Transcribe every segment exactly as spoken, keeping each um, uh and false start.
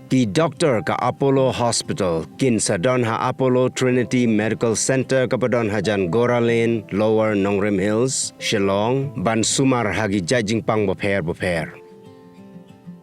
Ki doktor ka Apollo Hospital kin sa don ha Apollo Trinity Medical Centre kaba don hajan Gora Lane, Lower Nongrim Hills, Shillong, ban sumar ha ki jait jingpang bapher bapher.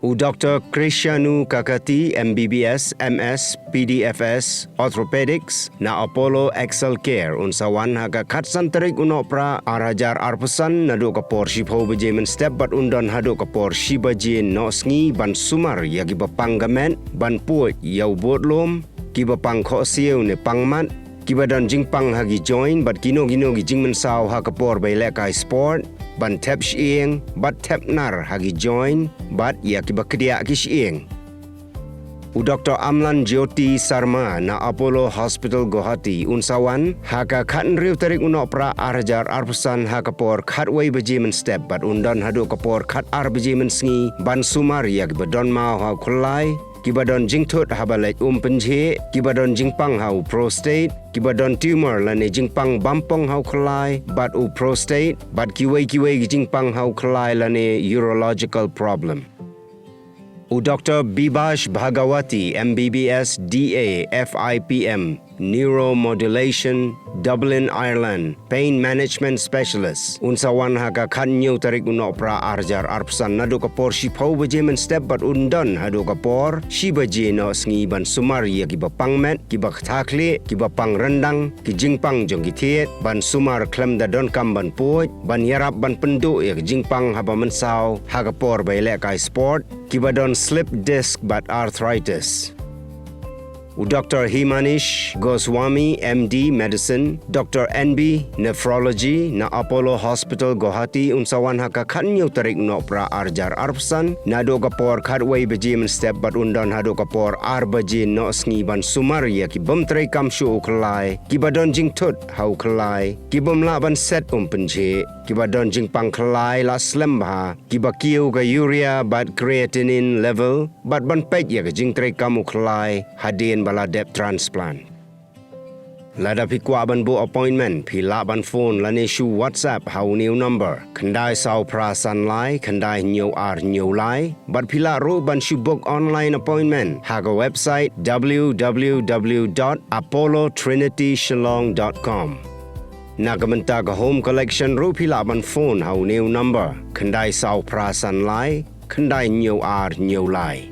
U Doktor Krishanu Kakati, M B B S, M S, P D F S, Orthopedics, na Apollo Excel Care, un sa wan ha ka khatsan tarik u Nohprah ar hajar arphew san, naduh ka por shiphew baje mynstep bad un don haduh ka por shi baje noh sngi ban sumar ïa kiba pang ka met, ban puid ïa u bud lum, kiba pang khohsiew ne pang mat, kiba don jingpang ha ki joint bad kino kino ki jingmynsaw ha ka por ba ïalehkai sport, ban thep shyieng bad thep nar ha ki joint bad ïa kiba kdiah ki shyieng. U Doktor Amlan Jyoti Sarma na Apollo Hospital Guwahati un sa wan ha ka khathynriew tarik u Nohprah ar hajar arphew san ha ka por khatwei baje mynstep bad un don haduh ka por khatar baje mynsngi ban sumar ïa kiba don maw ha u khyllai, kiba don jingthut haba leit um pynjhieh, kiba don jingpang ha u prostate, kiba don tumor lane jingpang bampong ha u khyllai bad u prostate, bad kiwei kiwei ki jingpang ha u khyllai lane urological problem. U Doktor Bibash Bhagawati, M B B S, D A, F I P M, Neuromodulation, Dublin, Ireland, Pain Management Specialist, un sa wan ha ka khathynñiew tarik u Nohprah ar hajar arphew san naduh ka por shiphew baje mynstep bad un don haduh ka por shi baje noh sngi ban sumar ïa kiba pang met, kiba ktah khlieh, kiba pang ryndang, ki jingpang jong ki thied, ban sumar khlem da donkam ban puid, ban ïarap ban pynduh ïa ki jingpang haba mynsaw ha ka por ba ïalehkai sport, kiba don slip disc bad arthritis. U Doktor Himanish Goswami, M D, Medicine, Doktor N B, Nephrology, na Apollo Hospital Guwahati un sa wan ha ka khathynñiew tarik u Nohprah ar hajar arphew san naduh ka por khatwei baje mynstep bad un don haduh ka por ar baje noh sngi ban sumar ïa ki bym treikam shuh u khyllai, kiba don jingthut ha u khyllai, ki bym lah ban set um pynjhieh, kiba don jingpang khyllai la slem bha, kiba kiew ka urea bad creatinine level, bad ban peit ïa ka jingtreikam u khyllai hadien ba la dep transplant. Lada phi kwah ban buh appointment, phi lah ban phone lane shu WhatsApp ha une u number, khyndai saw phra san lai, khyndai hynñiew ar hynñiew lai, bad phi lah ruh ban shu book online appointment ha ka website w w w dot apollo trinity shillong dot com. Na ka bynta ka home collection ruh phi lah ban phone ha une u number, khyndai saw phra san lai, khyndai hynñiew ar hynñiew lai.